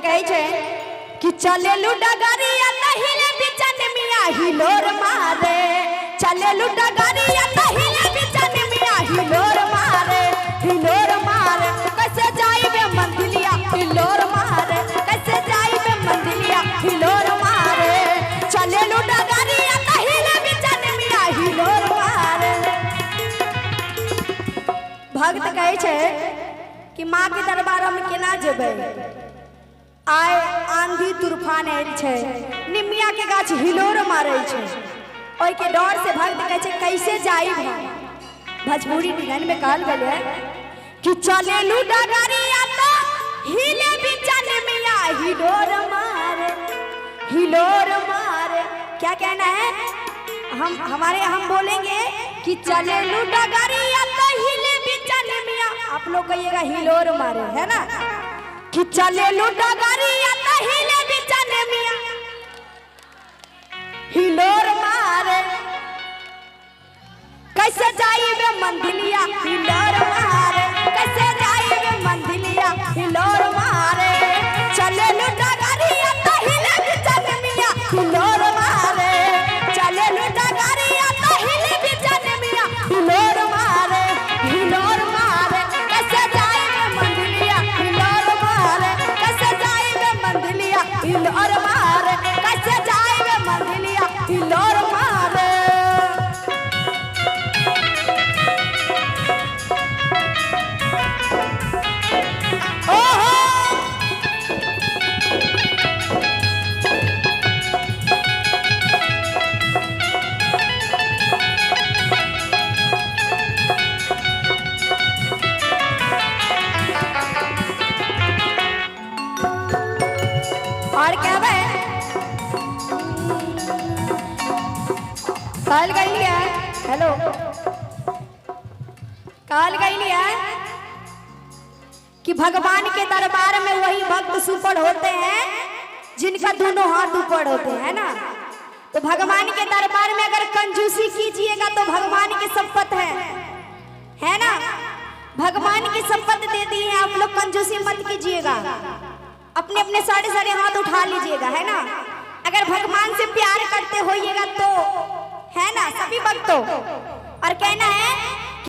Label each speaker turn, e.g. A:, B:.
A: कहै छै कि चले डगरिया तहिले बिचन मिया हिलोर मारे, चले डगरिया तहिले बिचन मिया हिलोर मारे, हिलोर मारे, कैसे जाइबे मंदिलिया हिलोर मारे, कैसे जाइबे मंदिलिया हिलोर मारे, चले डगरिया तहिले बिचन मिया हिलोर मारे। भक्त कहै छै कि माँ के दरबार हम केना जेबै, आइ आंधी तूफान आयल छै, निमिया के गाछ हिलोर मारै छै, ओहिके डर से भक्त कहै छै कैसे जाइब हम। भोजपुरी डिजाइन में कहल गेलै है कि चलेलू डगरिया तो हिले बिचन मिया हिलोर मारे, हिलोर मारे। क्या कहना है, हम हमारे हम बोलेंगे कि चलेलू डगरिया तो हिले बिचन मिया, आप लोग कहिएगा हिलोर मारे, है ना, कि चलेलू डगरिया तो हिले बिचन मिया हिलोर मारे, कैसे जाइबे मंदिलिया हिलोर मारे, कैसे जाइबे मंदिलिया हिलोर मारे, चलेलू डगरिया तो हिले बिचन मिया हिलोर मारे, चलेलू डगरिया तो हिले बिचन मिया हिलोर मारे, हिलोर मारे, कैसे जाइबे मंदिलिया हिलोर मारे, कैसे जाइबे मंदिलिया हिलोर मारे, कैसे जाइबे मंदिलिया हिलोर मारे। ओहो और क्या बे कहल गई है, हेलो कहल गई है कि भगवान के दरबार में वही भक्त सुपर होते हैं जिनका दोनों हाथ ऊपर होते हैं ना। तो भगवान के दरबार में अगर कंजूसी कीजिएगा तो भगवान की संपत्ति है ना, भगवान की संपत्ति दे दी है, आप लोग कंजूसी मत कीजिएगा, अपने अपने सारे सारे हाथ उठा लीजिएगा, है ना। अगर भगवान से प्यार करते होइएगा तो, है ना, सभी भक्तों। और कहना है